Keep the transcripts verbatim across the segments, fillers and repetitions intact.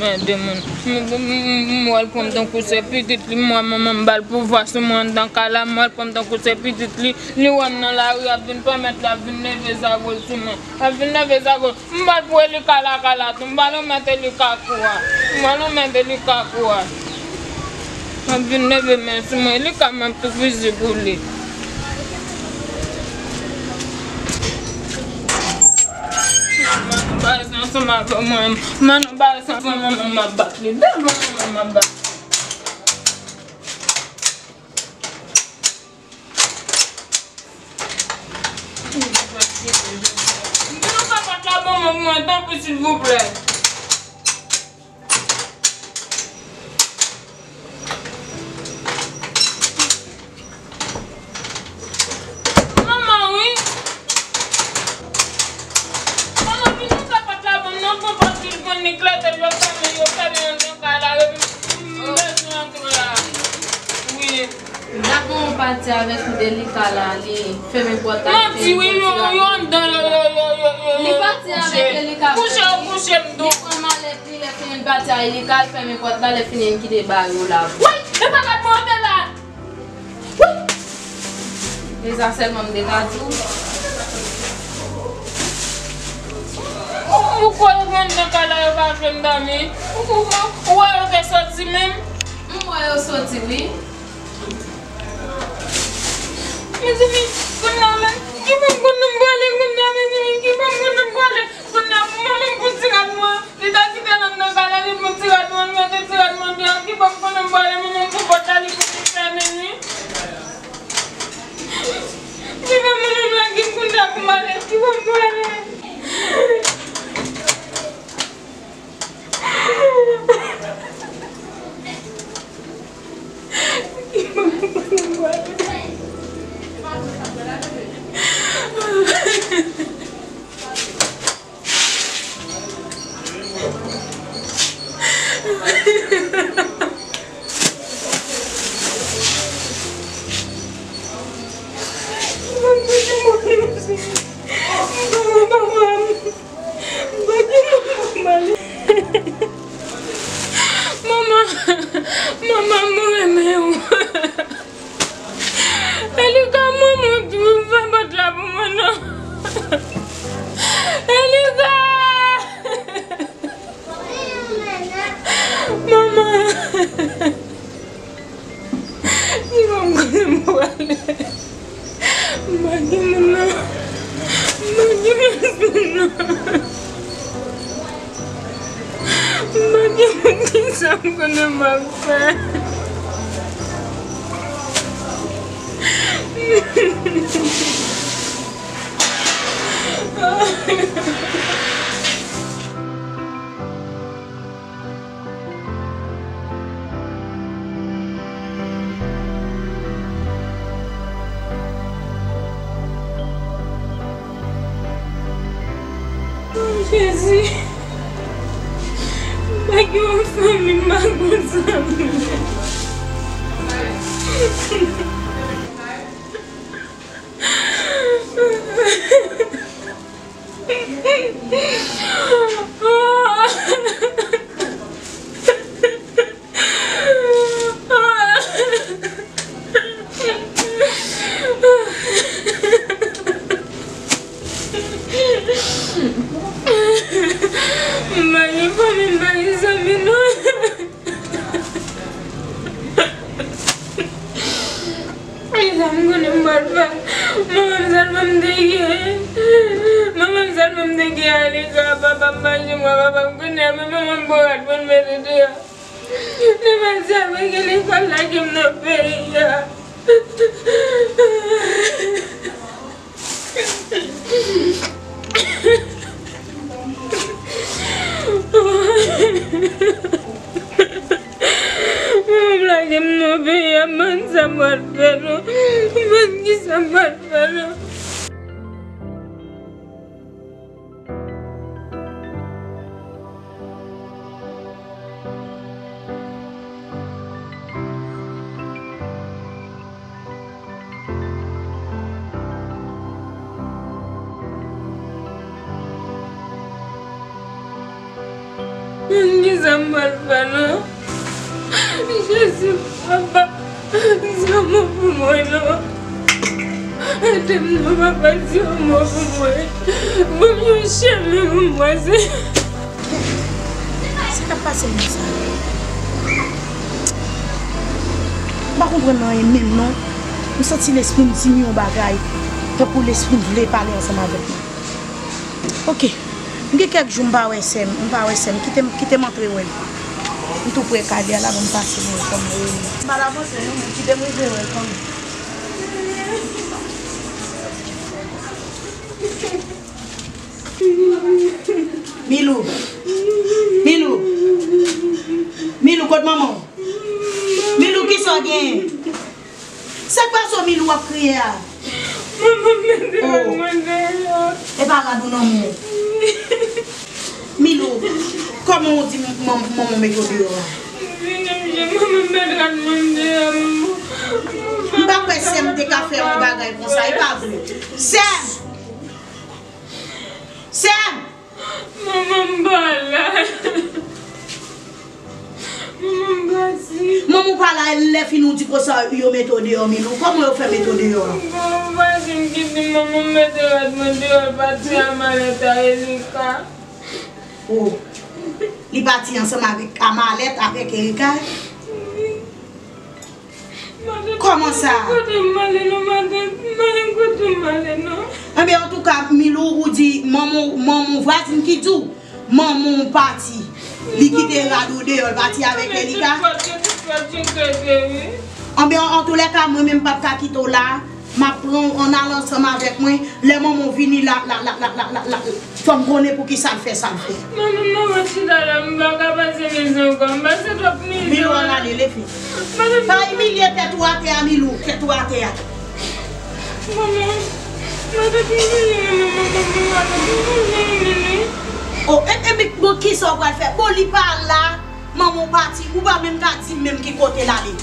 Ede moun. M, m, m, m wè l pran m tankou se pitit li, m wè manman m ba l pouvwa sou mwen anndan kay la, m wè l pran m tankou se pitit li, li wè m nan lari, ap vin pèmèt l ap vin leve zago l sou mwen. Ap vin leve zago l. M pral pou Elika lakay la tou, m pral remèt Elika kou a. M pral remèt Elika kou a. Ap vin leve men sou mwen, Elika m ap tou fizi pou li. Mano ba sa ansanm avè mwen. Mano ba sa ansanm avè mwen, m ap bat li. Devan mwen, m ap bat li. Mwen pa pa ka ban mwen, mwen, tanpri, silvouplè. Manman, wi. Manman, vin ouvè pòt la ban m non, pou pòt ki konn li klete, yo fèmen, yo fèmen anndan kay la, epi m bezwen antre la. Wi. Dakò, m pati avèk Elika la, li fèmen pòt la, li fèmen pòt la. Manti, wi, yo, yo anndan, yo, yo, yo, yo, yo, yo kouche. Li pati avèk Elika. Kouche, yo kouche, m di w. Li pran malèt li, lè fini l pati a Elika, l fèmen pòt la, lè fini l kite bagay yo la. Woy! E pa gad mwen antre la! Woy! E sa sèlman m te ka di w. Ou, ou kwè yo konn nan kay la, yo pa vle m dòmi? Ou, ou, ou, ou wè yo te soti menm? M wè yo soti, wi. Mezanmi, kounye a menm, ki bò kote m prale kounye a, mezanmi, ki bò kote m prale? Kounye a, pou manman m pou ti rad mwen, li ta kite l anndan kay la, li pou ti rad mwen, li mete ti rad mwen deyò, ki bò kote m prale, manman m pou pòt la, li pou li fèmen li. Li fè manman m lage m kounye a pou m ale, ki bò m prale? Manman, manman, mwen renmen w. Elika, manman, ou fè pòt la pou mwen, non. Elika! Manman! Li pa m konnen m prale. M pa gen moun non. M pa gen moun non. M pa gen moun, kisa m konnen m ap fè. Jezi, m pa gen yon fanmi, m pa gen yon zanmi. M pa gen fanmi, m pa gen zanmi, non. Kisa m konnen m pral fè? Manman m sèlman m te gen. Manman m sèlman m te gen a Elika. Papa m pa janm wè papa m. Kounye a, men manman m pou rad pou l mete deyò. Li pati avèk Elika, l lage m nan peyi a. Manman m lage m nan peyi a, m pa konn sa m pral fè non. M pa konn kisa m pral fè non. Sa m pral fè non. Jezi, papa, di yon mo pou mwen non. Ede m non, papa, di yon mo pou mwen. Ban m yon chemen pou m pase. Sa k ap pase menm sa? M pa konprann anyen menm non. M santi lespri m di m yon bagay, tankou lespri m vle pale ansanm avèk mwen. Oke. M gen kèk jou m pa wè sè m, m pa wè sè m. Kite m, kite m antre wè l. M tou pre kay li a la, ban m pase m wè kòman l ye. M pa t avanse non, men kite m rive wè l kanmenm. Milou. Milou. Milou, kot manman w? Milou, kisa w genyen? Sa k pase w, Milou, w ap kriye a? Manman m mete rad mwen deyò. E pa rad ou non, mon. Milou, kòman w di m-, manman w mete w deyò a? Vini m je, manman m mete rad mwen deyò, manman. M pa kwè sè m te ka fè yon bagay konsa, e pa vre. Sè m! Sè m! Manman m pa la. Manman m pati. Manman w pa la, lè fini w di konsa, yo mete w deyò, Milou. Kòman yo fè mete w deyò a? Bon, vwazin ki di manman m mete rad mwen deyò, l pati a malèt a Elika. Oh. Li pati ansanm avèk, a malèt avèk Erika? Wi. Kòman sa? Kote m ale non, madanm? M pa gen kote m ale non. Enben, antouka, Milou, ou di manman w, manman w vwazin ki di w, manman w pati. Li kite rad ou deyò, l pati avèk Elika. Tout fòt yo, tout fòt yo, tout fòt yo, wi. Enben, antoulèka, mwen menm m p ap ka kite w la. M ap pran w, ann al ansanm avèk mwen. Lè manman w vini la, la, la, fò m konnen poukisa l fè sa l fè. Manman, manman chita la, m pa ka pase mizè ankò, m pase twòp mizè. Milou, ann ale, leve. Pa imilye tèt ou atè a, Milou, tèt ou atè a. Manman, mwen te imilye, manman, manman, mwen te imilye. Oh, e, e, men, bon, kisa w pral fè? Bon, li pa la. Manman w pati, ou pa menm ka di m menm ki kote l ale.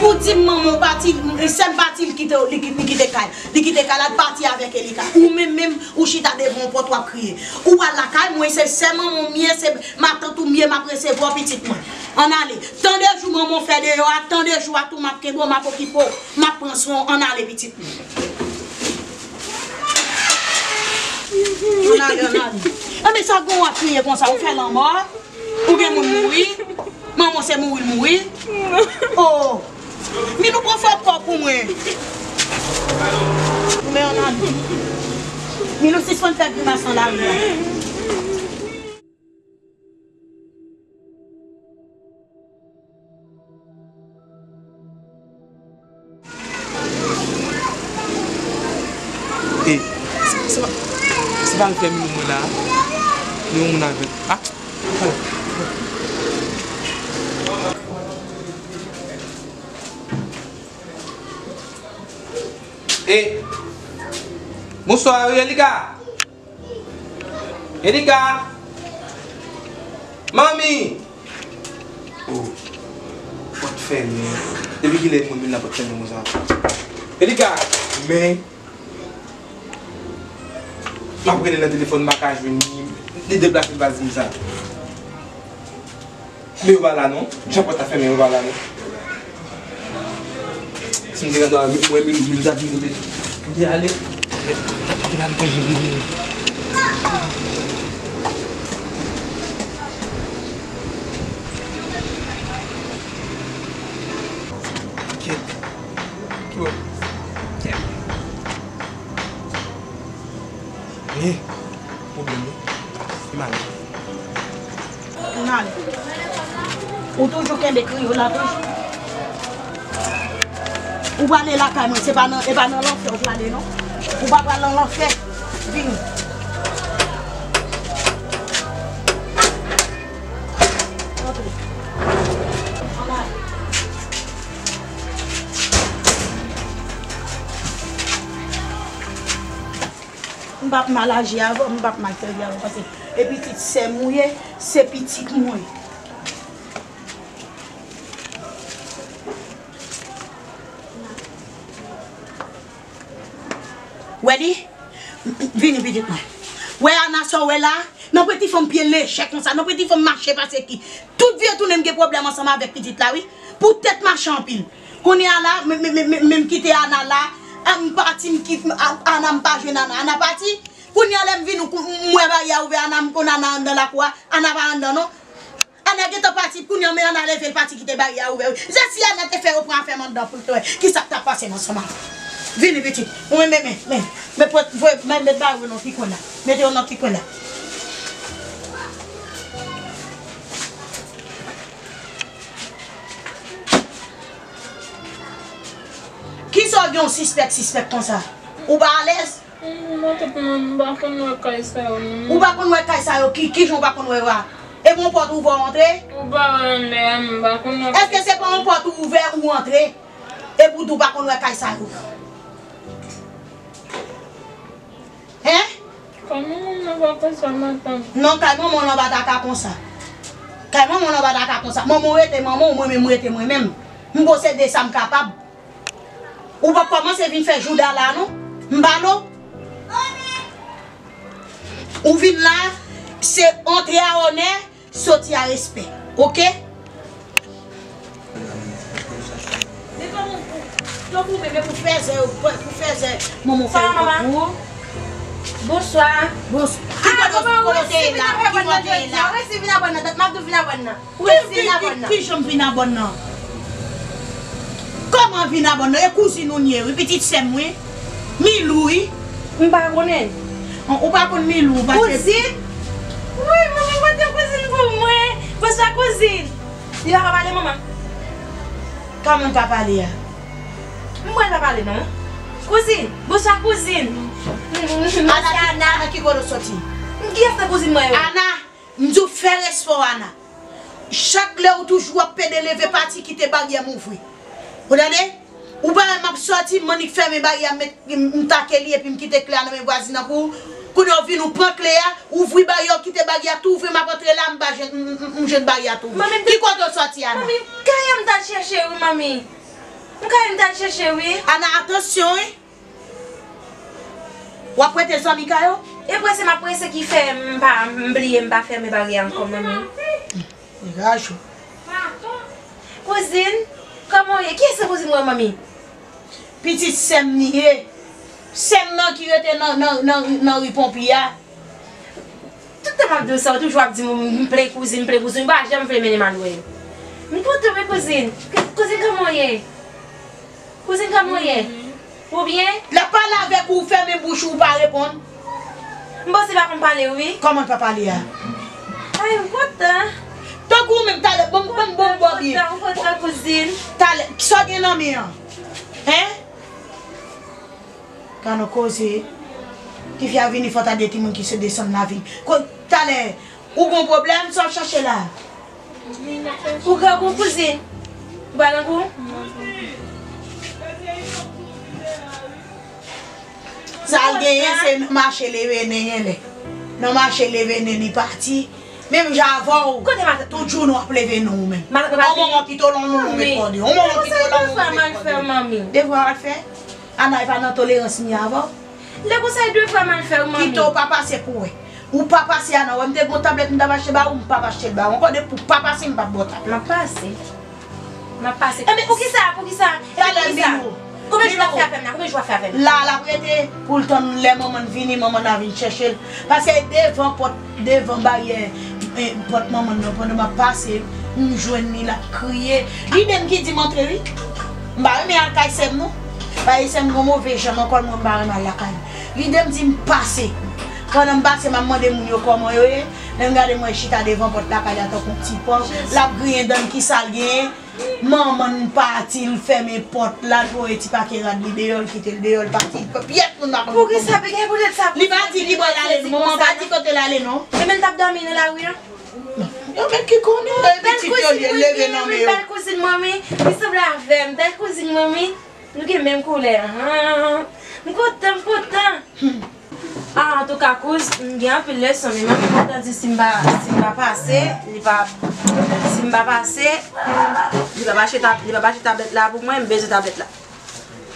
Pou di m manman w pati, sè m pati, li kite, li ki-, li kite kay. Li kite kay la, l pati avèk Elika. Ou menm menm, ou chita devan yon pòt, w ap kriye. Ou al lakay mwen, se sè manman m ye, se matant ou m ye, m ap resevwa w, pitit mwen. Ann ale. Tan de jou manman w fè deyò a, tan de jou a tou, m ap kenbe w, m ap okipe w, m ap pran swen w. Ann ale, pitit mwen. Ann ale, ann ale. Enben, sa gon w ap kriye konsa, ou fè lanmò? Ou gen moun mouri? Manman se mouri l mouri? Oh! Milou, pran fòt kò w pou mwen. Men ann ale. Milou, sispann fè grimas nan lari a. E, se, se pa, se pa l fè Milou mwen la. Li yon moun avèk. Ah! E, bonswa, wi, Elika. Elika! Manmi! Oh, pòt fèmen. Depi kilè moun vin la pòt fèmen konsa? Elika! Men, m ap rele nan telefòn, m pa ka jwenn li. Li deplase, l pa di m sa. Men yo pa la non. Jan pòt la fèmen, yo pa la non. Si m te gen dwa, mwen, Milou, Milou t ap vin kote m te ale. Mwen t ap vin ale kote Milou. Kèt. Ki bò? Kèt. Eh, pwoblèm wi. Li mal. Ann ale. Ou toujou kenbe kriyo la toujou. Ou prale lakay mwen, se pa nan, e pa nan lanfè ou prale non. Ou pa pral nan lanfè. Vini. Antre. Ann ale. M p ap mal aji avè w, m p ap mal sèvi avè w, paske e pitit sè m ou ye, se pitit mwen. Wè li? Vini pitit mwen. Wè Ana sa w wè la? Non, preti fanm pye lejè konsa. Non, preti fanm mache pase ki. Tout vye tounen m gen pwoblèm ansanm avèk pitit la, wi. Poutèt mache anpil. Kounye a la, men, men, men, men, men m kite Ana la. A, m pati, m kit, a, Ana, m pa jwenn Ana. Ana pati. Kounye a lè m vin, ou kou-, m wè baryè a ouvè, Ana, m konn Ana anndan lakou a. Ana pa anndan, non. Ana gentan pati, kounye a, men Ana leve, l pati kite baryè a ouvè, wi. Se si Ana te fè yo pran afè m anndan pou l te wè kisa k t ap pase m ansanm avè l. Vini, pitit. Ou men, men, men, men, men, pran, voye, men, met bagay yo nan ki kwen la. Mete yo nan ki kwen la. Kisa w gen yon sispèk, sispèk konsa? Ou pa alèz? Mwen te pran, m pa konn wè kay sa yo, non. Ou pa konn wè kay sa yo? Ki, kijan w pa konn wè yo a? E bon pòt ouvè w antre? Ou pa wè anndan a, m pa konn wè. Èske se pa yon pòt ou ouvè ou antre? Epi w di w pa konn wè kay sa yo? Hen? Kay manman m nan pa konsa, matant. Non, kay manman w nan pa ta ka konsa. Kay manman w nan pa ta ka konsa. Manman w rete manman w, mwen menm m rete mwen menm. M posede sa m kapab. Ou pa kòmanse vin fè jouda la non. M ba nou. Ou vin la, se antre a onè, soti a respè. Oke? Tankou bebe pou fèzè, pou fèzè, manman fè yo tankou. Bonswa. Bonswa. Ki kote, kote w te ye la? Ki bò w te ye la? Resi vin abòn nan, dat m ap di w vin abòn nan. Ou resi vin abòn nan. Ki jan m vin abòn nan? Kòman vin abòn nan? E kouzin ou m ye, wi, pitit sè m, wi. Milou, wi. M pa konnen. An, ou pa konn Milou, paske. Kouzin? Wi, manmi, pote kouzin pou mwen. Bonswa, kouzin. Li pa ka pale, manman? Kòman l pa pale a? M wè l pa pale, non. Kouzin, bonswa, kouzin. M, m, m, Ana, se Ana. Ana, ki kote w soti? Kiyès nan kouzin mwen yo? Ana, m di w fè respè w, Ana. Chak lè ou toujou ap pede leve pati kite baryè m ouvri. Ou tande? Ou pa wè m ap sòti, m annik fèmen baryè a, m met, m, m take li epi m kite kle a nan men vwazin nan pou ou. Kounye a w vin ou pran kle a, ouvri baryè, w kite baryè a tou ouvri, m ap antre la, m pa jwenn, m, m, m jwenn baryè a tou ouvri. Ki kote w sòti a la? Manmi, m kay a m t al chèche wi, manmi. M kay a m t al chèche wi. Ana, atansyon wi. W ap prete zanmi kay ou? E prese m ap prese ki fè m pa, m bliye m pa fèmen baryè a ankò, manmi. Degaj ou. Kouzin, kòman w ye? Kiyès se kouzin mwen, manmi? Pitit sè m li ye. Sè m nan ki rete nan, nan, nan, nan ri Ponpi a. Tout tan m ap di w sa, ou toujou ap di m, m plen kouzin, m plen kouzin, ou pa janm vle mennen m al wè yo. M kontan wi, kouzin. Kouzin, kòman w ye? Kouzin, kòman w ye? Ou byen? L ap pale avèk ou, ou fèmen bouch ou, ou pa reponn. M panse l pa konn pale wi. Kòman l pa pale a? Ay, m kontan. Tankou ou menm, talè, bon, bon, bon, bon, byen. M kontan, m kontan, kouzin. Talè, sa w gen nan men an? Hen? Gad yon koze. Tifi a vini fò ta de timoun ki se desann lavi. Ko-, talè, ou gon pwoblèm, sa w chache la? Ou grangou kouzin? Ou pa grangou? Sa l genyen, se nan mache leve nen, yen lè. Nan mache leve nen, li pati. Menm jan avè w, tout jounen w ap leve nen w menm. On moman kite w lan moun ou met kòde. On moman kite w lan moun ou met kòde. Devwa w al fè? Ana, e pa nan tolerans m ye avè w? Lè konsa, e devwa m al fè wi, manmi. Kite w pa pase pou wè. Ou pa pase, Ana, wè m te gon tablèt m t ap achte ba ou, m p ap achte l ba ou ankò. Depi w pa pase, m p ap ba w tablèt. M ap pase. M ap pase. Enben, poukisa, poukisa? Enben, poukisa? Talè m vin ou. Konbyen jou l ap fè avè m la? Konbyen jou l ap fè avè m? La, l ap rete pou l tann lè manman l vini, manman l a vin chèche l. Paske devan pòt, devan baryè, eh, pòt manman l nan, pandan m ap pase, m jwenn li, l ap kriye. Li menm ki di m antre, wi. M pa renmen al kay sè m, non. Paske sè m gon move janm ankò, mwen m pa renmen al lakay li. Li menm di m pase. Pandan m pase, m ap mande moun yo kòman yo ye. Lè m gade, m wè l chita devan pòt lakay la tankou yon ti pòv. L ap griyen dan l, kisa l genyen? Manman l pati, l fèmen pòt la, l voye ti pake rad li deyò, l kite l deyò, l pati. Pyès moun pa konn. Poukisa, poutèt sa, li pa di ki bò l ale, non. Manman pa di kote l ale, non. Enben, l t ap dòmi nan lari a. Yo menm ki konnen, e pitit yo li leve nan men yo. Bèl kouzin mwen, wi. Li sanble avè m. Bèl kouzin mwen, wi. Nou gen menm koulè. Ah, m kontan, m kontan. Ah, antouka, kouz, m gen anpil leson, men manmi kontan di si m pa, si m pa pase, li pa, si m pa pase, li p ap achte tab-, li p ap achte tablèt la pou mwen, m bezwen tablèt la.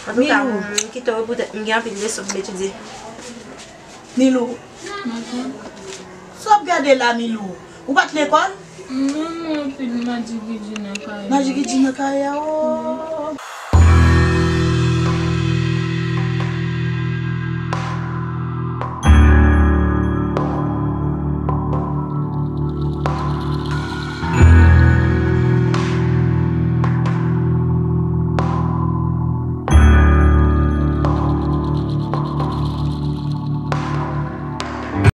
Antouka, m kite w poutèt m gen anpil leson pou m etidye. Nilou. Sa w ap gade la, Milou? Ou pa t lekòl? Mwen mwen anpil Madjigidji nan kay. Madjigidji nan kay a, o.